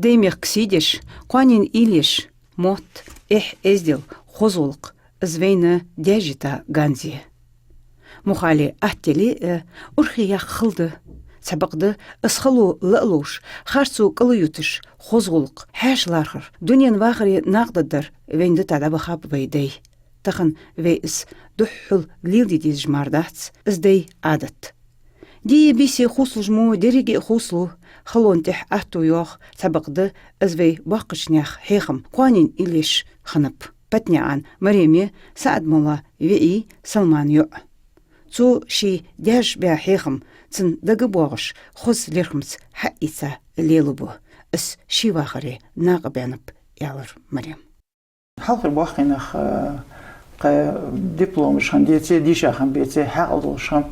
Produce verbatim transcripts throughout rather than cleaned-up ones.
Даьймехка сий деш, кхоанен уйла еш, мотт, эхь, эздел, хоза гӀулакх — из вайна даьжжита ганз я. Мухали аттели а, урхи яккха хала да. Цхьабакъда, из хало ла а ловш, харцо кӀал а юташ, хоза гӀулакх, хьаьша лархӀар, дунен вахаре накъадаргдар вайна дӀабахаб вай дай. Тахан вай из духхьал леладе дезаш мара дац, из дай Ӏадат. Дийя-бийса хувцалуш мо деррига а хувцалу, халон тӀехь аьттув йоагӀа, цхьабакъда, из вай боккхача наьха хьехам, кхоанен уйла еш хиннаб. ПатнаькъанӀа Марема, СаӀад-молла виӀий, Салмана йоӀ. Цо ший даьша баь хьехам, цунна дагабоагӀаш, хоза лерхӀамца хьаийца лелабу. Из ший вахаре накъабаьннаб, аьлар Марема. Хьалхара боккхий нах, э, кхы дипломаш хинна деце, дийша хинна беце, хьаькъал долаш хиннаб.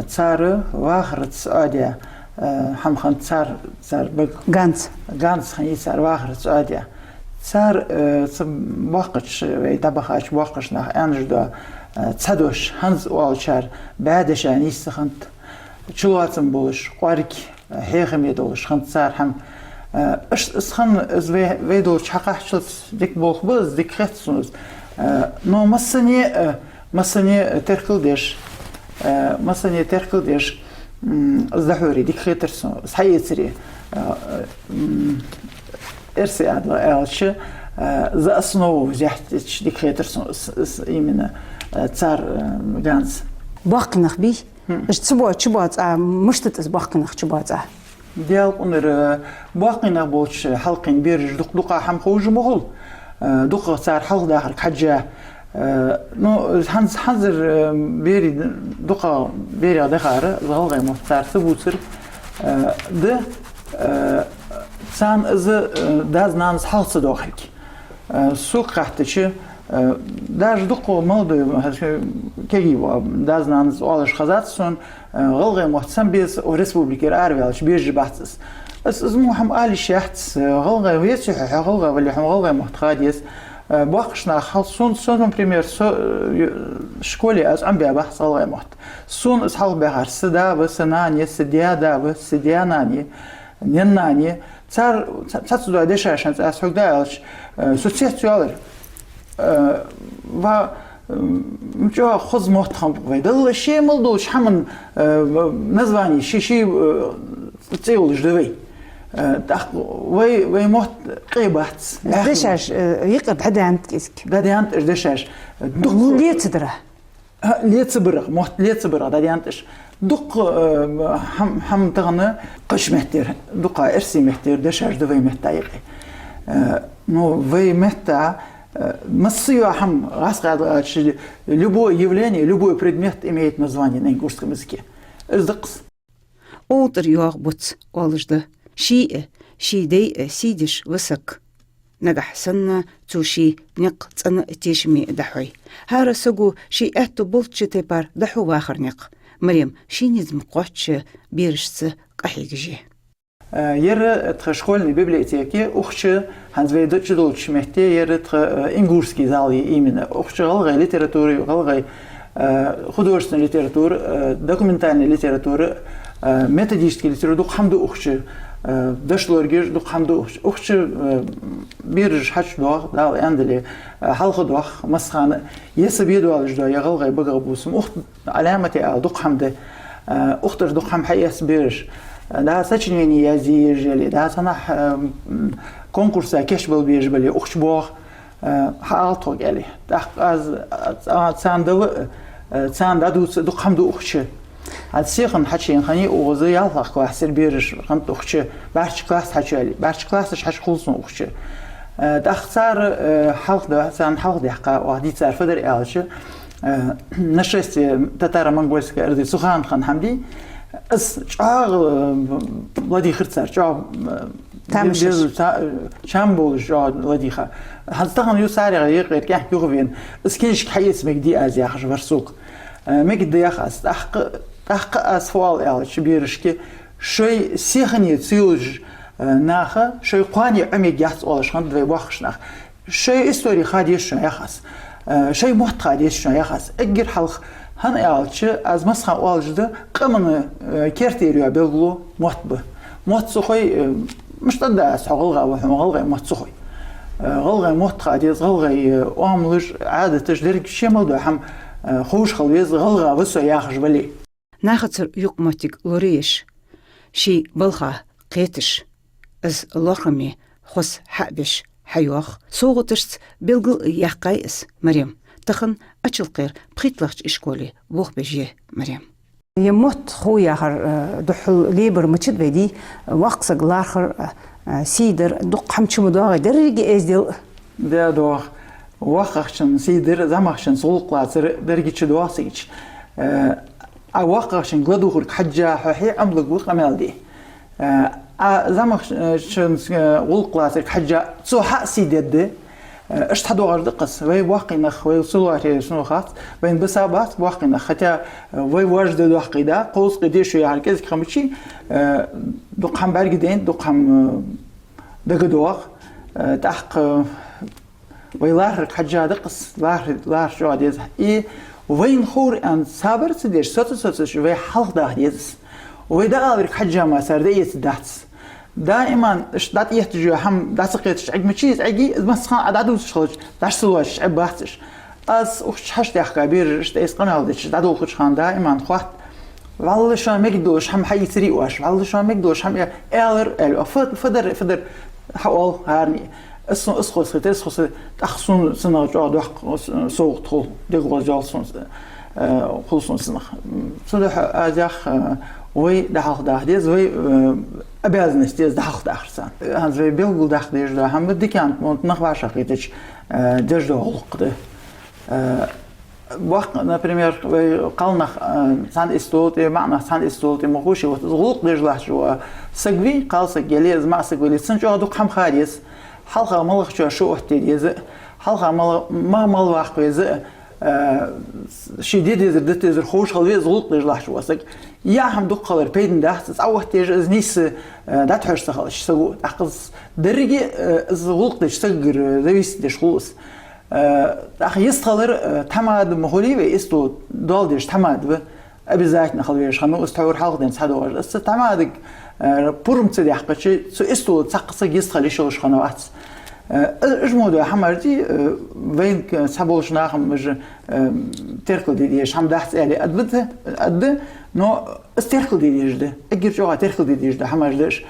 Цар вахарца Ӏоадаь, э, хӀама хиннад цар, цар бага. Ганз. Ганз хиннай цар вахарца Ӏоадаь. Цар, э, цу боккхача, вай дӀабахача боккхача наха аьнна дола, э, цхьа дош, хӀанз оалачар бӀаь деша нийса хиннад. Чулоацам болаш, кӀоарга, э, хьехаме долаш хиннад цар хӀама. Э, аш, из хинна, из вай, вай долча хьакхаччалца дика болх ба, из дика хет сона из. Э, но массане, э, массане теркал деш, э, массане теркал деш, м, из дӀахьоре дика хетар сона, из хьаэцаре. Э, м, эрсий ала аьлча, э, за основу взять дича дика хетар сона, из, из именно, э, цар, э, ганз. Боккхий нах бий? Хм. Уж чубоа-, чубоацаш, мишта да из боккхий нах чубоацаш? Даьла къинара, э, боккхий нах болча хьалкхийна бераш дукха-дукха хӀама ховш ма хул. Э, дукха цар хьалхадахарга хьежжа. Э, ну, хӀанз-, хӀанзара, э, берий дукха берех дехар, гӀалгӀай мотт цар ца бувцар, э, да, э, царна из, э, дас-нанас хьалха ца доахарг. Э, сога хаьттача, э, даже дукха молодой, э, кегий ва, дас-нанас оалаш хезад сона, э, гӀалгӀай мотт цхьан беса республикера араваьлча бежа бац из. Аз, аз мо хӀама ала йиш яц, э, гӀалгӀай веций хьо, хьо гӀалгӀа вале, хьона гӀалгӀай мотт ха деза. Э, боккхача наха хьал сона, сона, например, со, э, школе аз Ӏомабаь бац гӀалгӀай мотт. Сона из хьалха баьхар са да ва, са нана я, са даь да ва, са даь нана я, наьна-нана я. Цар, ца-, цхьацца дола дешаш хӀанз аз хьога дӀааьлча, э, со цецъяьлар. Э, ва, м, чӀоагӀа хоза мотт хиннаб вай. Далла ше мел долча хӀаман, э, названи, ши-ши, э, цӀи йолаш да вай. Э, тӀаккха вай, вай мотт къе бац. Дешаш, э, юкъера дӀадаьннад кӀезига. ДӀадаьннад уж дешаш. Дукха лецадара. А, лецабарах, мотт лецабарах дӀадаьннад уж. Дукха, э, хӀам-, хӀама тахан кхыча меттера, дукха эрсий меттера дешаш да вай метта юкъе. Э, ну, вай метта, э, массайола хӀама, гӀазкхадаьлча, любое явление, любой предмет имеет название на ингушском языке. Из да-кх из. Оал тӀара йоагӀа буц, оалаш да. Ший а, ший дай а сий деш ва саг. Нагахь санна цо ший никъ цӀена а, тешаме а дӀахьой. ХӀара саго ший аьттув болча тайпара дӀахьу вахара никъ. Марема ший низам кхоаччача берашца къахьегаш я. Э, ер тха школьни библиотеке, укх чу, хӀанз вай д-, чудолча метте, ер тха, э, ингушский зал я именно. Укх чу гӀалгӀай литература, гӀалгӀай, э, художественная литература, э, документальная литература, э, методическая литература, дукха хӀама да укх чу, э, дошлоргаш, дукха хӀама да укх чу. Укх чу, э, бераш хьачудоагӀа, Дала аьнна дале, э, хьалхадоагӀа массахана, е са бе доаллаш дола, е гӀалгӀай багах бусам. Укх Ӏаламате ала дукха хӀама да. Э, укх тӀара дукха хӀама хьаэц бераш. Э, да сочинени язъе езаш яле, да цхьаннахьа, э, м, конкурса кийчбала безаш бале, укх чу боагӀа, э, хьаала тхога, аьле. ТӀаккха аз, а, царна дала, э, царна дӀадувца дукха хӀама да укх чу. ХӀанз селхан хьачуена хиннай укхаза ялхлагӀа классера бераш хиннад укх чу, бӀарчча класс хьачуяьле, бӀарчча классаш хьачукхувл сона укх чу. Э, тӀаккха цар, э, хьалха да-, царна хьалха даьккха, ваха дийцар фу дар аьлча, э, нашествие татаро-монгольской орды цу хана хинна хӀама дий, из чӀоагӀа, э, ладийгӀар цар, чӀоагӀа, э, тамашийна. Дезу та-, чам болаш чӀоагӀа ладийгӀа. ХӀанз тахан юсарех юкъера кӀаьнк юхавена, из книжка хьаэца мегаргдий аз яхаш вар сога. Э, мегаргда, йоах аз, тӀаккха, тӀаккха аз фу оал аьлча берашка, шоай селхане ца йолаш, э, наха, шоай кхоане Ӏомаергьяц оалаш хиннад вай боккхача наха. Шоай истори ха деза шоана, йоах аз. Э, шоай мотт ха деза шоана, йоах аз. Эггара хьалха, хӀана аьлча, аз массахана оалаш да, къаман, э, кертера йола белгало мотт ба. Мотт сухой, э, Мишта да аз, хьо гӀалгӀа ва, хьона гӀалгӀай мотт ца хой. Э, гӀалгӀай мотт ха деза, гӀалгӀай, э, оамалаш, Ӏадаташ, деррига ше мел дола хӀама, э, ховш хила веза, гӀалгӀа ва со яхаш вале. Нахацара юкъамоттиг лораеш, ший балха кхеташ, из лоархӀаме хоза хьа а беш хьайоагӀа, совгӀаташца белгалъяьккхай из Марема. Тахан Ачалкхера пхийтталагӀча ишколе болх беш я Марем. Е мотт хов яхар, э, духхьал лебар мичад вай дий, воккха саг лархӀар, э, сий дар, дукха хӀама чу ма доагӀий, деррига эздел. Да, доагӀа. ВоккхагӀчун сий дар, зӀамагӀчунца гӀулакх лацар деррига чу доагӀа цига. Э, а воккхагӀчунга ладувгӀарга хьежжа, хьо хье Ӏомалургва къамаьл де. Э, а зӀамагӀчунца, э, гӀулакх лацарга хьежжа, цо хьа а сий дергда. Э, иштта хьадоагӀаш да-кх из. Вай боккхий нах, вай ца лоархӀе сона хац, вайна бисса бац боккхий нах. Хотя, э, вай вож да доккхий да, кхузткъеи дешуи яхар кӀезига хӀама чий, э, дукха хӀама бӀаргадайнад, дукха хӀама, э, дагадоагӀа. Э, тӀаккха, э, вай лархӀарга хьежжа да-кх из, лархӀ-, лархӀа чӀоагӀа деза. И вайна ховр аьнна сабар ца деш, соца-соцаш вай хьалхадаха деза из. Вай дӀааларга хьежжа мара цар дӀаэцаргдац. Даиман иштта дӀатӀаетташ йола хӀама дӀа ца кхеташ Ӏергма чий из, Ӏергий, из массахана Ӏа дӀадувцаш хилча, дӀа ца лоацаш Ӏеббац уж. Аз укх чу хьаштехка бераш, иштта айса къамаьл дечаш дӀадолхача хана даиман хоатт: «ВаллахӀи, шоана мегаш долаш хӀама хьаийцарий оаш? ВаллахӀи, шоана мегаш долаш хӀама э-, аьлар», — аьле, фа-, фадар, фадар хьаоал хӀаране. Из сона, из хоза хетар, из хоза, тӀаккха сона цунах чӀоагӀа доккха совгӀат хул, дегӀа гӀозал сона, э, хул сона цунах. Цудухьа аз йоах, э, вай дӀахьалхадаха деза, вай, э, обязанность да из дӀахьалхадахар царна. ХӀанз вай белгалдаккха дезаш да хӀама, диканца мо нах вӀашагӀкхетача, э, деш дола гӀулакх да. Э, боккха, например, вай кхалнах, э, цхьан истола тӀа, маӀа нах цхьан истола тӀа ма ховший, вот из гӀулакх деш латташ вола саг вий, кхалсаг яле, из маӀа саг вале, цунна чӀоагӀа дукха хӀама ха деза. Хьалха малагӀчоа шу оттаде деза, хьалха мала-, ма-, мала ваккха веза, э, ше де дезар, дита дезар ховш хила веза из гӀулакх деш латташ вола саг. ЯӀ хӀама дукха хилар пайдана дац, цӀа оттаеш из нийсса, э, дӀатӀахьош ца хилча саго. ТӀаккха из деррига, э, из гӀулакх деча сагагара зависит деш хул из. Э, тӀаккха йистхилар, э, тхьамада ма хулий вай, истола доал деш тхьамада ва. Обязательно хила везаш хиннав из, тхьовра хьалхаденна цхьа доагӀаш. Из цу тхьамадага, э, пурам ца даьккхача, цу истола цхьаккха саг йистхила йиш йолаш хиннавац. Э, уж мо дола хӀамаш дий, э, вайна цхьаболча наха-м уж, э, теркал де дезаш хӀама дац аьле, аргда, аргда, но из теркал де дезаш да. Эггара чӀоагӀа теркал де дезаш да хӀамаш да уж.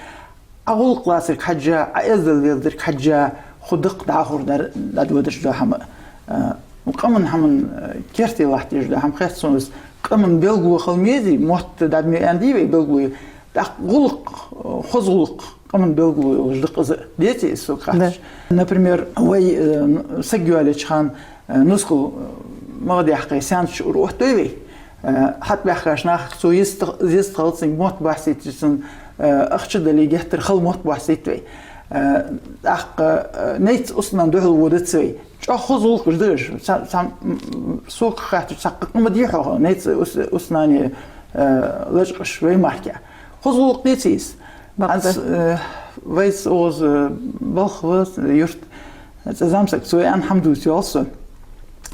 Ӏа гӀулакх лацарга хьежжа, Ӏа эздел леладарга хьежжа, ху дакъа дӀахо дар дӀадодар из дола хӀама. Э, къаман хӀаман, э, керте латташ да хӀама хет сона из. Къаман белгало хила ма езий, мотт дӀадаме аьнна дий вай белгало. ТӀаккха гӀулакх, э, хоза гӀулакх къаман белгало йолаш да-кх из, деций из сога хаьттача. Да. Например, вай, э, саг йоалаеча хана, э, нускал, э, магӀа даьккхе, саьнца шура оттадой вай. Э, хьатӀабаьхкача нахага цо йист-, йистхилац, цунга мотт бахьсийт, цунна, э, ахча дале геттара хала мотт бахьсийт вай. Э, тӀаккха, э, найц устнан духьал водац вай. ЧӀоагӀа хоза гӀулакхаш да уж. Цхьа-, цхьа-, м, сога хаьттача, цхьаккха къа ма дий хьогӀ, найц ус-, устнане, э, лачкъаш вай мара. Хоза гӀулакх деций из? Бакъда. ХӀанз, э, вайца укхаза балха ва юрт, цхьа зӀамсаг, цо аьнна хӀама дувца йоал сона.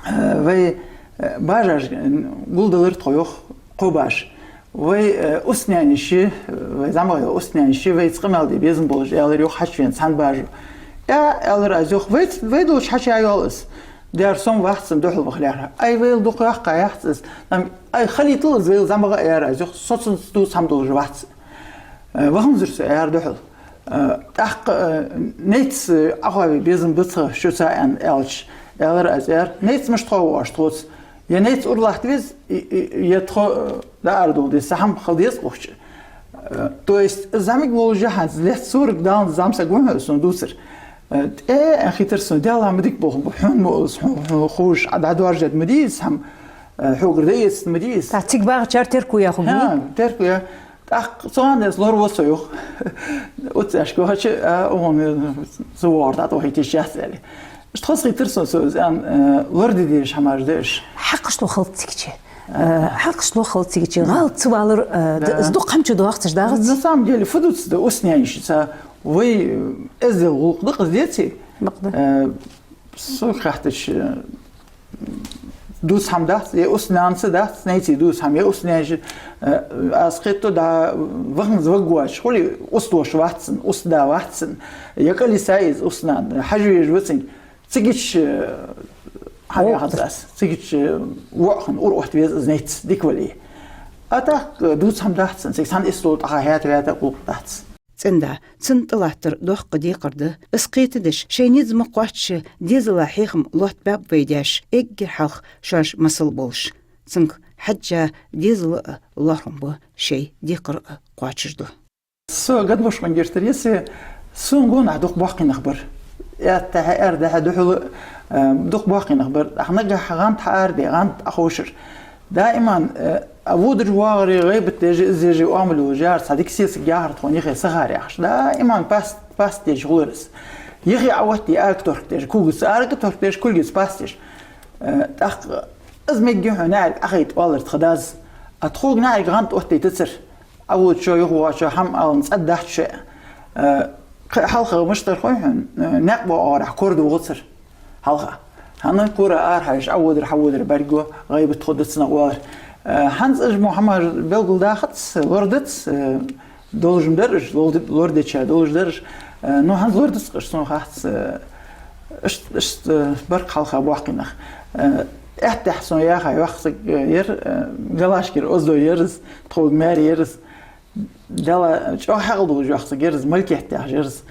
Э, вай, э, бажаш, э, гулдалар тхо, йоах, кхо баж. Вай, э, устнанаш, э, вай зӀамагӀа йола устнанаш вайца къамаьл де безам болаш, аьлар, йоах, хьачувена цхьан бажо. Э, аьлар аз, йоах, вай, вай долча хьачуяь йоал из. Дера, со-м вац цунна духьал ваха лаьрхӀа. Ай, вайл дукха йоккха яц из. Ам, ай, хилийтал из вайл зӀамагӀа, аьлар аз, йоах, со цунца тувса хӀама долаш вац. Э, ваханзар со, аьлар, духьал. Э, тӀаккха, э, найц, э, Ӏохоаве безам ба тха шуца, аьнна, аьлча, аьлар аз, аьлар, найц мишта хоаву оаш тхоца? Е найц ура латта веза, е, е, е тхо, э, дӀаарадовла деза, цхьа хӀама хила деза-кх укх чу. Э, то есть, зӀамига волаш хӀанз лаьтта сураг даланза зӀамсаг ва хьона, сона дувцар. Э, тӀе а хетар сона, Даьла, ма дика болх ба, хьона ма оалаш, хьо, хьо ховш, Ӏа дӀадоаржадаь ма дий из хӀама, э, хьогара дӀаэцаргда ма дий из. ТӀаккха цига багӀачар терко яь хургвий? ХӀа, терко яь. ТӀаккха цу хана денз лораву со, йоах. Уццашка вахача, а, укхун, э, цу вогӀар дӀатӀавахийта йиш яц аьле. Иштта хоза хийтар сона цо из аьнна, э, лораде дезаш хӀамаш да уж. Хьакъ шло хилац цига чу. Э, хьакъ шло хилац цига чу. ГӀалат ца валар, э, д-, из дукха хӀама чу доагӀац уж, дагӀац? На самом деле, фу дувц да устнанаш, цхьа вай, э, эздел гӀулакх да-кх из, деций? Бакъда. Э, сога хаьттача, э, Дувца хӀама дац, е уст-нанас дац, найци дувца хӀама, е уст-нанас, э, аз кхетаду, да, ваханза ваг воацаш, хуле, уст-воша вац цун, уст-да вац цун, е кӀалйиса из уст-нана, хьажа везаш ва цунга. Цигача, э, хӀана О, яхац аз, цигача, э, воӀ хинна ура отта веза из найц, дика вале. А так, э, дувца хӀама дац цун, цига цхьан истол тӀа хьа хӀаьта-ваьта гӀулакх дац. ЦӀен-да, цунна тӀалаттар доккха декхар да, из кхетадеш, шоай низ ма кхоаччача, дезала хьехам лоаттабаьб вай даьша, эггара хьалха шоаш масал болаш. Цунга хьежжа дезала а лоархӀам ба, шоай декхар а кхоачашду. Со гадвошкъан гиртар, если сона гонахьа дукха боккхий нах бар. Аьттехьа, аьрдехьа, духьала, э, дукха боккхий нах бар. ТӀаккха нагахьа гӀанд хьаараде, гӀанд Ӏоховшар. Даиман, э, а водаш вагӀаре гӀайбат деш, из деш, оамал йолаш яр, цхьа дика сесаг яхар тхона юхе сахар яхаш. Даиман паст, паст деш хулар из. Юхе Ӏооттае арга торкадеш, кулгаца арга торкадеш, кулгаца паст деш. Э, тӀаккха из мегаш хьона наӀарга Ӏохайта оалар тха дас. А тхога наӀарга гӀанд оттайтацар. Ӏоводачоа, юхавоагӀачоа хӀама алан цӀададац шоай. Э, кхы хьалха мишта дар хой хьона, э, наькъа боагӀарахьа кора дугӀацар. Хьалха. ХӀана кора арахьа еш Ӏоводар, хьаводар бӀаргаго, гӀайбат хургда цунах оалар. Э, хӀанз уж мо хӀамаш белгалдаьхац, лорадац, э, долаш ма дар уж, лол-, лорадеча долаш дар уж. Э, ну, хӀанз лорадац-кх уж, сона хац, э, иштта, иштта, э, бар-кх хьалха боккхий нах. Э, аьттехьа сона яхаш йола саг, э, яр, э, Галашкера Оздой яр из, тхога маьре яр из. Дала чӀоагӀа хьаькъал долаш йола саг яр из, Малкет яхаш яр из.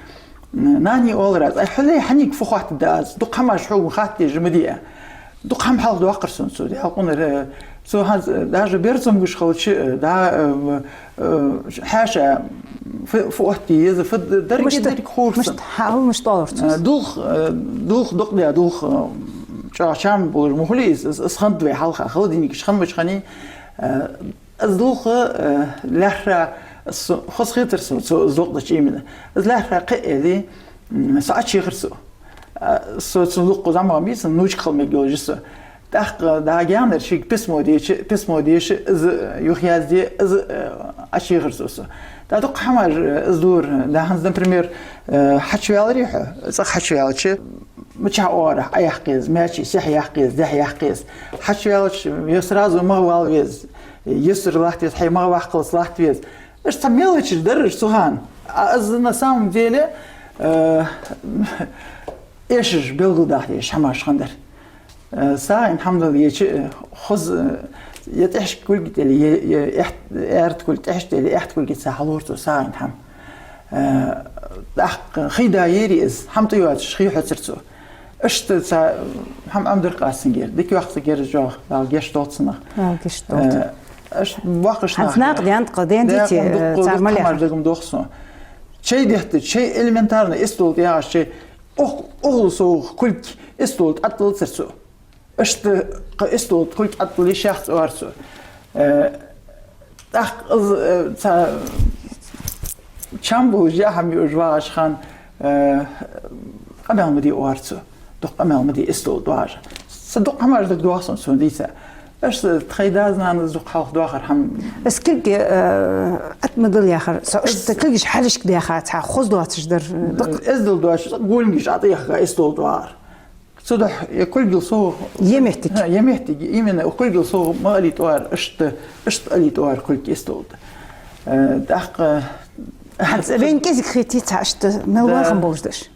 Нани оалар аз, ай, хьуле, хьанга фу хоаттаргда аз, дукха хӀамаш хьога хаттадеш ма дий. Дукха хӀама хьалхадоаккхар сона цо, Даьла къинтӀера, э, цо хӀанз, э, даже бер цамогаш хилча, э, да, э, э, хьаьша фу, фу оттае еза, фу д-, деррига, мишта, деррига ховш мишта сона. Хьал мишта оалар цо? Э, дулх, э, дулх дукха да, дулх, э, чӀоагӀа чам болаш ма хулий из, из, из хиннад вай хьалха, холодильникаш хиннача хана, э, из дулх, э, лаьрхӀа, со, хоза хетар сона цо из дукха дича именно. Из лаьрхӀа кхы а эли, м, со Ӏочуехар цо. А, со цун дукха зӀамагӀа ма вий, цун внучка хила мегаш йолаш я со. ТӀаккха, да, гаьнара шийга письмо деча, письмо деша, из, э, юхаязде, из, э, Ӏочуехар цо со. ТӀаккха дукха хӀамаш, э, из дора, да, хӀанз, например, э, хьачуваьларе хьо, цӀагӀа хьачуваьлча, мичахьа оагӀорахьа Ӏояккха еза, маьче сехьа яккха еза, дехьа яккха еза. Хьачуваьлча, е сразу магӀа вала веза, юсара латта веза, хьай магӀа ваккхалца латта веза. Иштта цхьа мелочаш дар уж цу хана. А из на самом деле, э, эшаш белгалдаха дезаш хӀамаш хиннадар. Э, сагӀийна хӀама дале, еча, э, хоза, э, е тӀехьашка кулг тӀа ле, е, е аьт-, аьрда кулг, тӀехьашка тӀа ле, аьтта кулгаца хьалора цо сагӀийна хӀама. Э, тӀаккха хий да ери из, хӀама тӀайоацаш хий хьоцар цо. Иштта цхьа хӀама Ӏомадар-кх аз цунгара. Дика йоаккх цунгара из чӀоагӀа, Дала гешт долда цунах. Дала гешт долда. Э, иштта боккхийча наха. ХӀанз накъадаьннад-кх, ден дити, э, цар ма лехар. Дукха хӀамаш дагадоагӀа сона. Чай дехта, чай элементарно, истол тӀа ягӀаш чай, укх-, укхал совгӀа кулг истола тӀа Ӏодиллацар цо. Иштта кхы истола тӀа кулг Ӏодилла йиш яц оалар цо. Э, тӀаккха из, э, цхьа чам болаш яа хӀама юаш вагӀаш хана, э, къамаьл ма де оалар цо. Дукха къамаьл ма де истола тӀа вагӀаш. Цхьа дукха хӀамаш дагадоагӀа сона цун дийца. Иштта тхоай даьс-нанас дукха хьалхадоахар хӀама. Из кулг, э, Ӏат ма дилла яхар, со иштта кулгаш хьалхашка даьха, цхьа хоза доацаш дар. Эздел доацаш, гулингаш Ӏотехка истола тӀа вагӀар. Цудухьа е кулгал совгӀа. Е моттиг. ХӀа, е моттиг, именно кулгал совгӀа ма алийта оалар, иштта, иштта алийта оалар кулг истола тӀа. Э, тӀаккха. ХӀанз вайна кӀезига хетий цхьа иштта мел лоархӀам болаш деш?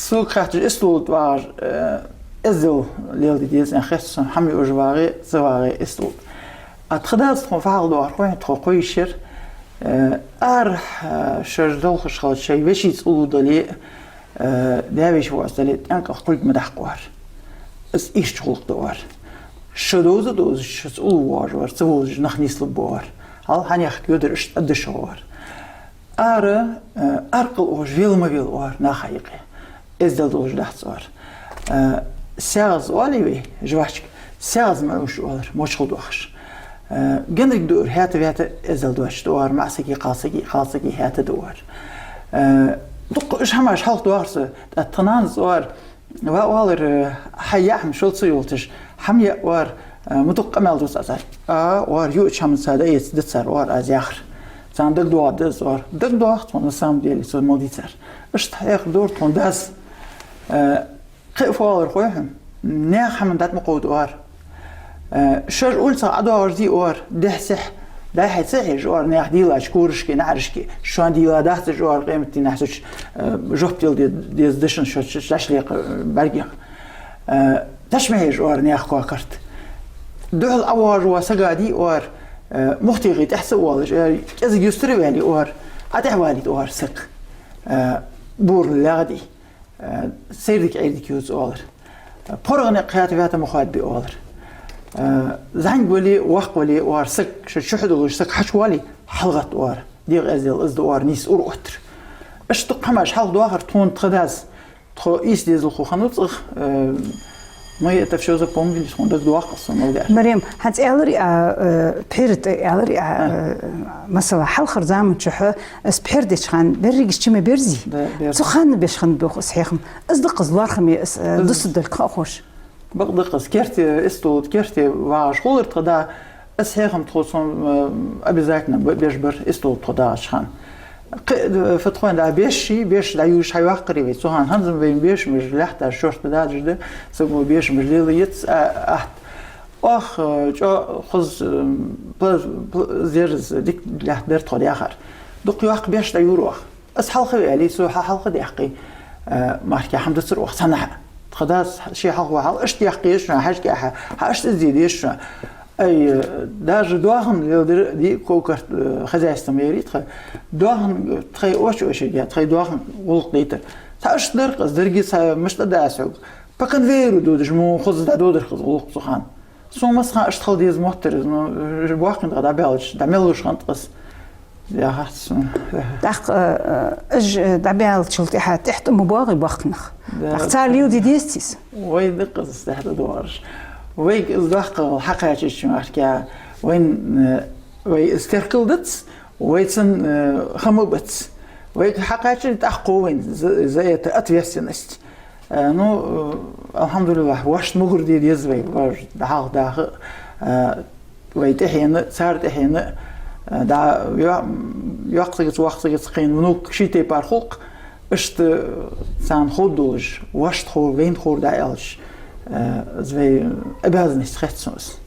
Сога хаьттача, истола тӀа вагӀаш, э, эздел леладе деза аьнна хет сона, хӀама юаш вагӀе, ца вагӀе истола тӀа. А тха дас тхона фу хьалхадоахар хой хьона, тхо кхо йиша яр, э, ара, э, шоаш долхаш хилча, шоай вешийца уллув дале, э, даь-веший воацаш дале, тӀенкъах кулг ма даккха оалар. Из ийрча гӀулакх да оалар. Шо довза а довзаш, шоца уллув воагӀаш вар, ца вовзаш нах нийслургба оалар. Хьал хьанех кходар иштта Ӏаддаш оалар. Ара, э, аркъал ухаш вела ма вела оалар наха юкъе. Эздел долаш дац оалар. Э, саьгӀаз оалий вай, жвачка, саьгӀаз ма Ӏуш оалар, мочхал дохаш. Э, генриг дуар хӀаьта-ваьта эздел доацаш да оалар, маӀа сага, кхалсага, кхалсага хӀаьта да оалар. Э, дукха уж хӀамаш хьалхадоахар со, тӀаккха тха нанас оалар, ва, оалар, э, хьа яа хӀама шовзткъа йолташ, хӀама яа оалар, э, ма дукха къамаьл дувца Ӏа цар. А, оалар, юача хӀаманца дӀаэца да цар, оалар, аз яхар. Царна дагадоагӀаргда из, оалар. ДагадоагӀа тхона, на самом деле, цо мел дийцар. Иштта хьехар дора тхона дас. Э, кхы а фу оалар хой хьона? Наьха хӀаман дӀатӀа ма кховда оар. Э, шоаш улицах ӀодоагӀаш дий оар, дехьа-сехьа, дӀа-хьа ца хьежа оар, наьха дийлача корашка, наӀарашка. Шоана дийла дац уж оар, къематдийнахьа цу чу, э, жоп дала де-, деза дешан шо чу, шоаш лекха, э, бӀаргех. Э, тӀа ма хьежа оар наьха кокарт. Духьал ӀовоагӀаш вола саг дий оар, э, мухтигӀи тӀехьа ца воалаш, э, кӀезига юстара ваьле оар, ӀотӀехьавалийта оар саг. Э, бур лаьгӀа дий. Э, сайрдиг Ӏийрдиг ювца оалар. ПхьоргӀане кхаьта ваьта ма хоадабе оалар. Э, зӀамига вале, воккха вале оар саг, шо чухьа долаш саг хьачувале, хьалгӀатта оар. ДегӀа эздел из да оар, нийса ура оттар. Иштта дукха хӀамаш хьалха доахар тхона тха дас. Тхо ийс дезалхо хиннав цӀагӀа, э, мы это всё запомнили, тхона дагадоагӀа-кх сона, мел дар. Марем, хӀанз аьлар а, э, пхьера тӀа аьлар а, э, масала, хьалхарча заман чухь, из пхьера деча хана берригаш чу ма берзий? Да, берз. Цу хана беш хиннаб йоах из хьехам. Из да-кх из лоархӀаме, из, э, дусаргдолга ховш. Бакъда-кх из керте, истола тӀа керте вагӀаш хулар тха да, из хьехам тхо сона, э, обязательно бе-, беш бар истола тӀа тхо дагӀача хана. Кхы, э, фу тхона да, беши, беш дӀаювш хьайоаккхарий вай цу хана? ХӀанз-м вай бешамаш лаьтташ шортта дадаш да, саго бешамаш лела еза, а, атта. Оаха, э, чӀоагӀа хоза, э, пла-, пла-, зераз дика лаьтта дар тхо даьхар. Дукха йоккха беш дӀаювр оаха. Аз хьалха ваьле, со хьа-, хьалха даьккхе, э, мара-кх хӀама дацар оаха цхьаннахьа. Тха дас ше хьалха вахьал, иштта даьккхе шоана, хьажкӀа хьа, хьа иштта из де деза шоана. Ай, э, даже доахан леладер дий кокарт, э, хозяйство ма ярий тха. Доахан, э, тхоай очередь, тхоай доахан гӀулакх дайтар. Цхьа иштта дар-кх из, деррига цхьа мишта да аз хьога. По конвейеру додаш, мо хоза дӀадодар-кх из гӀулакх цу хана. Сона массахана иштта хила деза моттар из, ну, боккхийна тӀа дӀабаьлча, дӀа мел луш хиннад-кх из. Яхац сона. ТӀаккха, э, э, уж, э, дӀабаьлчул тӀехьа, тӀехьа тӀа ма боагӀий боккхий нах. Да. ТӀаккха цар леладе деза-кх из? Вай да-кх из тӀехьа тӀадоагӀараш. Вайга из доккхагӀа хьакхаьчача мара-кх, вайна, э, вай из теркалдац, вайцан, э, хӀама бац. Вайга хьакхаьчача тӀаккха кхо вайна за, за это ответственность. Э, ну, э, алхьамдулиллахь, вошта мугӀар де деза вай, вож дӀахьалха даха, э, вай тӀехьенна, цар тӀехьенна, э, дӀа, йо-, йоккха сагаца, воккха сагаца кхийна внук ший тайпара хул-кх, иштта, э, царна ховргдолаш, вошта ховр, вайна ховр дӀааьлча, э, из вай обязанность хет сона из.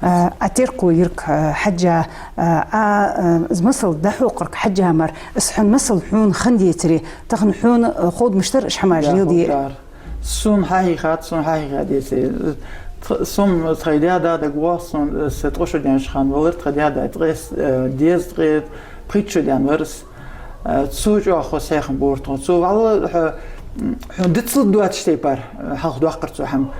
Э, Ӏа теркалйирга, э, хьежжа, э, Ӏа, э, из масал дӀахьокхарга хьежжа мара, из хьона масал хьона хиннадецаре, тахан хьона, э, ховргдолаш дар уж хӀамаш леладе? Да, ховргдар. Сона хьахьийхад, сона хьахьийхад эций. Тх-, сона тхоай даь-да дагавоагӀа сона, э, са ткъо шу даьннача хана валар тха даь-да, ткъе, э, дезткъеи пхийтта шу даьнна вар из. Э, цо чӀоагӀа хоза хьехам бора тхона. Цо валлахь, хьо, хьона дицлургдоацача тайпара, э, хьалха доаккхар цо хӀама.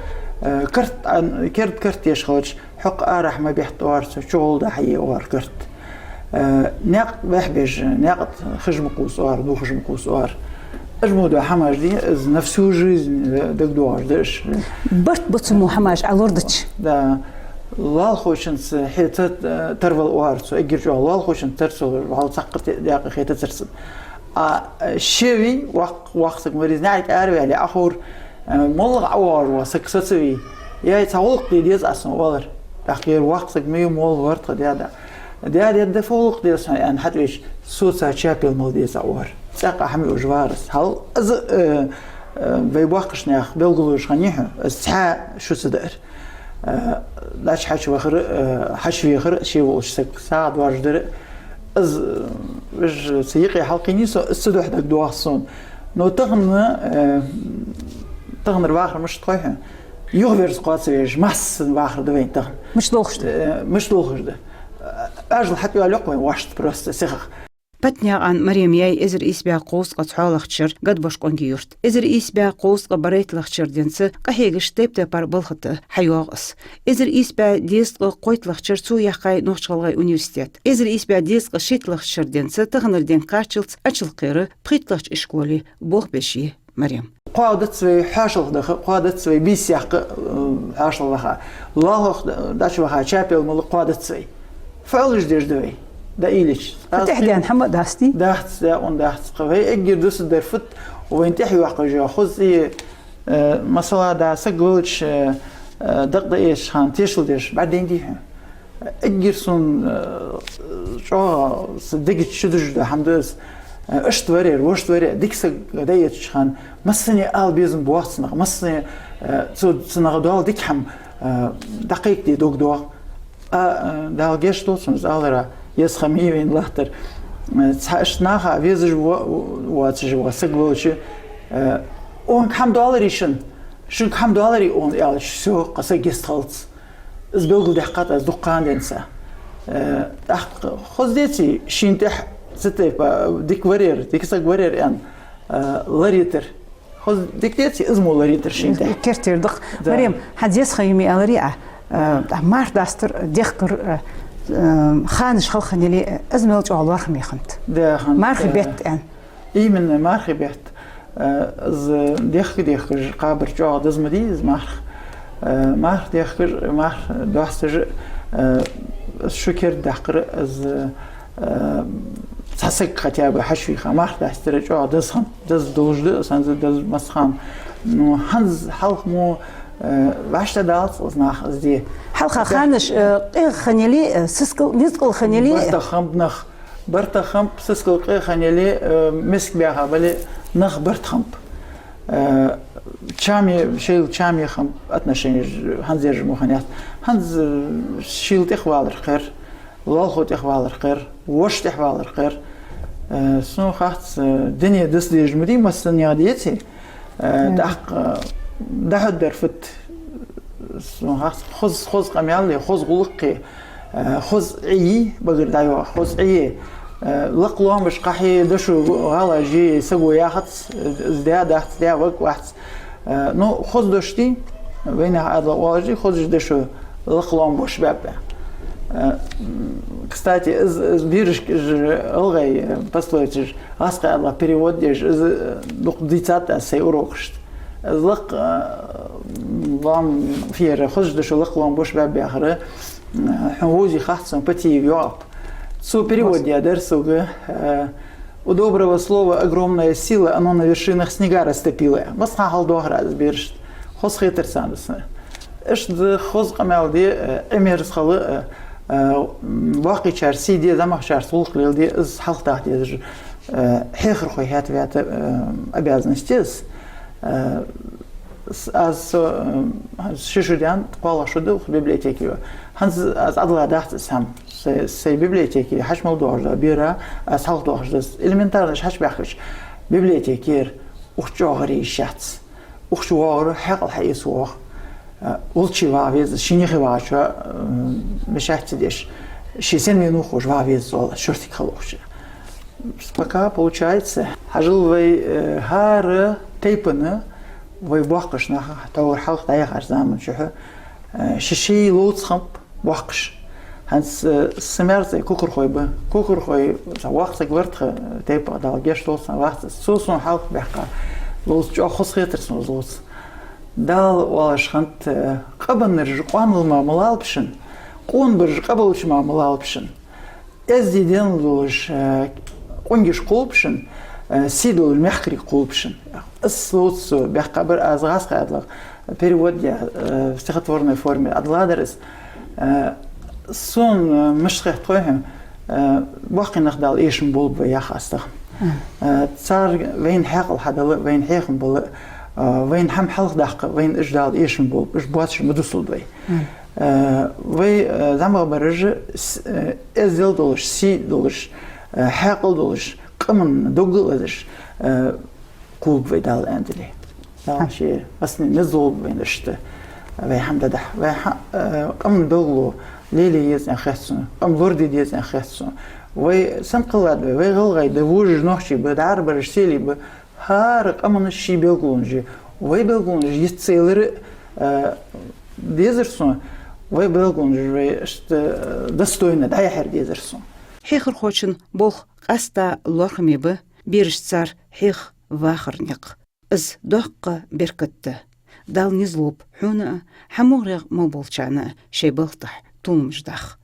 Э, карт, а, керда карт деш хилча, хьокха арахьа ма бетта оар цо, чугӀолла дӀахьае оар карт. Э, наькъа бӀехбеш, наькъа тӀа хьежа ма кхувса оар, дувхьажа ма кхувса оар. Уж мо дола хӀамаш дий, из на всю жизнь, э, дагадоагӀаш да уж. Барт ба цу мо хӀамаш Ӏа лорадича. Да. Лоалахочунца хье та-, э, тарвала оар цо, эггара чӀоагӀа лоалахочунца тар цо, валлахь цхьаккха те-, даькъа хетацар цунна. А, э, ше вий, воккха, воккха саг ма вий из, наӀарга араваьле, Ӏаховр, э, моллагӀа ӀавоагӀаш вола саг са ца вий. Яй, цхьа гӀулакх де деза аз сона оалар. ТӀаккха ер воккха саг ма вий, молла вар тха даь-да. Даь-да, фу гӀулакх деза хьона аьнна хьатӀавеча, соца чапел мала деза Ӏа оар. ЦӀаккха хӀама юаш вар из. Хьал из, э, э, вай боккхийча наьха белгалдош хиннай хьона, из цхьа шу ца даар. Э, дӀачу хьачувахар, э, хьачувехар, ше волча сага сагӀа доаржадар. Из, э, уж цу юкъе хьалкхийнай со, из цудухьа дагадоагӀа сона. Но тахан, э, таханара вахар мишта хой хьона? Юхаверза кхоачавеш, массане вахар да вайна тахан. Мишта долхаш да? Э, мишта долхаш да? Э, ажал хьатӀайоалаю-кх вайна вошта просто сихагӀа. Патнаькъан Марема яьй эзар ийс бӀаь кхузткъеи цхьоалагӀча шера Гадбош-Къонгий-Юрта. Эзар ийс бӀаь кхузткъеи берхӀитталагӀча шера денз кхахьегаш тайп-тайпара балха тӀа хьайоагӀа из. Эзар ийс бӀаь дезткъеи кхойтталагӀча шера цо яьккхай Нохч-ГӀалгӀай университет. Эзар ийс бӀаь дезткъеи шийтталагӀча шера денз тахан денга кхаччалца Ачалкхера пхийтталагӀча ишколе болх беш я Марем. Кхоадац вай хьоашалгӀа даха, кхоадац вай бийса яккха, э, хьоашалгӀа ваха. ЛоалахӀ дӀачуваха, чапел мала кхоадац вай. Фу оалаш деш да вай? ДӀаийлача. ТӀехьа даьнна хӀама дац дий? Дац, даькъун дац-кх. Вай эггара дусаргдар фуд, вайна тӀехьа йоаккхаш я хоза, э, масала да, саг велча, э, дакъа дӀаэцача хана тешал деш бӀаргадайнадий хьона? Эггара сона, э, чӀоагӀа са дега чу дужаш да хӀама да из. Э, иштта вар ер, вешта вар ер, дика саг дӀаэцача хана массане ала безам боагӀа цунах, массане Э, цу, цу наха дола дика хӀама, э, дӀакхайкаде дог доагӀа. А, э, Дала гешт долда цунна, из алара, еза ха ма йий вайна латтар. Э, цхьа иштта наха везаш во-, воацаш вола саг волча, э, «Укхунга хӀама доалларий шун? Шуга хӀама доалларий укхунна?» аьлча, всё, кхы саг йистхилац. Из белгалдаьккхад аз дукха хана денз. Э, тӀаккха хоза деций шийна тӀехьа цу тайпа дика вар ер, дика саг вар ер аьнна, э, лораитар? Хоза дика деций из мо лораитар шийна тӀехьа? Кертера да-кх. Да. Марем, хьа еза ха я ма аьларий Ӏа, э, марха дастар, дехкар, э, э, ханаш хала хиннай, из мел чӀоагӀа лоархӀаме хиннад. Да, хиннад, мархий, да, бетта аьнна. Именно, мархий бетта. Э, из дехка-дехкаш кхабар чӀоагӀа деза ма дий из марха. Э, марха дехкаш, марха доасташ, э, шу кердадаккхар, из, э, цхьа саг хотя бы хьачувийха, марха дастар чӀоагӀа деза хиннад, деза долаш да, санза деза массахана. Ну, хӀанз хьалха мо, э, вӀаштӀехьадалац из нах из де. Хьалха ханаш, э, къегӀа хиннай, э, сискал, низкъала хиннай. Барт хиннаб нах. Барт хиннаб, сискал къегӀа хиннай, э, миска баьха бале, нах барт хиннаб. Э, чам е, шоайла чам е хиннаб, отношенеш хӀанзараш мо хиннаяц. ХӀанз, э, шоайла тӀехвалар кхер, лоалахо тӀехвалар кхер, воша тӀехвалар кхер. Э, сона хац, э, дуне дас дезаш ма дий, массанега деций. Э, тӀаккха, э, дӀахьоргдар фуд? Сона хац, хоза, хоза къамаьл е, хоза гӀулакх е, э, хоза Ӏе е багара дӀайоагӀа, хоза Ӏе е. Э, лакха лоам беш кхахье, дошо гӀала же е, саго яхац, э, из даь дац, даь ваг вац. Э, ну, хоза дош дий, вайнаьха Ӏаьдала оалаш дий, хоза дошо лакха лоам бош баьб. Э, м, кстати, из, из берашка, из гӀалгӀай, э, пословицаш, гӀазкхий Ӏаьдала перевод деш, из, э, дукха дийцад аз сай урокашта. Из лакха, э, лоам, фера, хоза дошо лакха лоам бош баьб яхар, э, хьона вовзий хац сона, Патиев ЙоӀап. Цо перевод даьдар сога, э, «У доброго слова огромная сила, оно на вершинах снега растопило». Массахана хьалдоахар аз из берашта. Хоза хетар царна из. Иштта хоза къамаьл де, э, Ӏимерза хила, э, э, м, боккхийчар сий де, зӀамагӀчарца гӀулакх леладе, из хьалхадаккха дезаш, э, хьехархой хетта ваьта, э, обязанность я из. Э, с-, аз со, э, ши шу даьнна, кхоалагӀа шу да укх библиотеке. ХӀанз аз Ӏадала дац из хӀама. Сай, сай библиотеке хьачу мел доагӀаш да бера, аз хьалхадоахаш да из. Элементарно иш хьачубаьхкача, библиотекера укх чу чӀоагӀа ре йиш яц. Укх чу воагӀар хьаькъал хьаэца воагӀа. Э, волчча вагӀа веза, шийна юхе вагӀачоа, э, мешать ца деш, ше сенна венав ховш вагӀа веза, цул а шортига хила укх чу. Пока получается. Хьажал, вай, э, хӀара тайпан, вай боккхийча наха, тхьовра хьалха дӀаяхача заман чухь, э, ший-ший ловца хиннаб боккхийча. ХӀанз, э, са маьр цӀи Кукурхой ба. Кукурхой, цхьа воккха саг вар тха, э, тайпан, Дала гешт долда цунна, вац из. Цо сона хьалха баьккха ловца чӀоагӀа хоза хетар сона из ловца. Дала оалаш хиннад, э, къабаннараш къоанал мара ма лалба шун, къонабараш къабелча мара ма лалба шун. Эздий денал долаш, э, къонгаш кхолба шун, э, сий долаш мехкарий кхолба шун. Из ловца цо баьккха бар, аз гӀазкхий Ӏаьдала перевод даь, э, в стихотворной форме Ӏадаладар из. Э, сона, э, мишта хет хой хьона, э, боккхий нах Дала эшам болба вай, йоах аз тахан. Э, цар вайна хьаькъал хьадала, вайна хьехам бала, э, вайна хӀама хьалхадаккха, вайна уж Дала эшам болба, уж боацаш ма дусалда вай. Э, вай, э, зӀамагӀбараш, с-, э, эздел долаш, сий долаш, э, хьаькъал долаш, къаман дог лазаш, э, кхолба вай, Дала аьнна дале. Дала ше массане низ лулба вайна иштта. Вай хӀама дӀадахьа. Вай хӀа-, э, къаман белгало лелае еза аьнна хет сона, къам лораде деза аьнна хет сона. Вай санна кхеллад вай, вай гӀалгӀай да, вожаш нохчий ба, дӀарабараш селий ба, хӀара къаман ший белгалонаш я. Вай белгалонаш йиц ца ялар, э, дезар сона, вай белгалонаш вай иштта, э, достойно дӀаяхьар дезар сона. Хьехархочун болх къаьстта лоархӀаме ба, берашта цар хьеха вахара никъ. Из доккха беркат да. Дала низ лулба хьона а, хьа мугӀарера мел болчарна а шоай балха тӀехьа толамаш даха.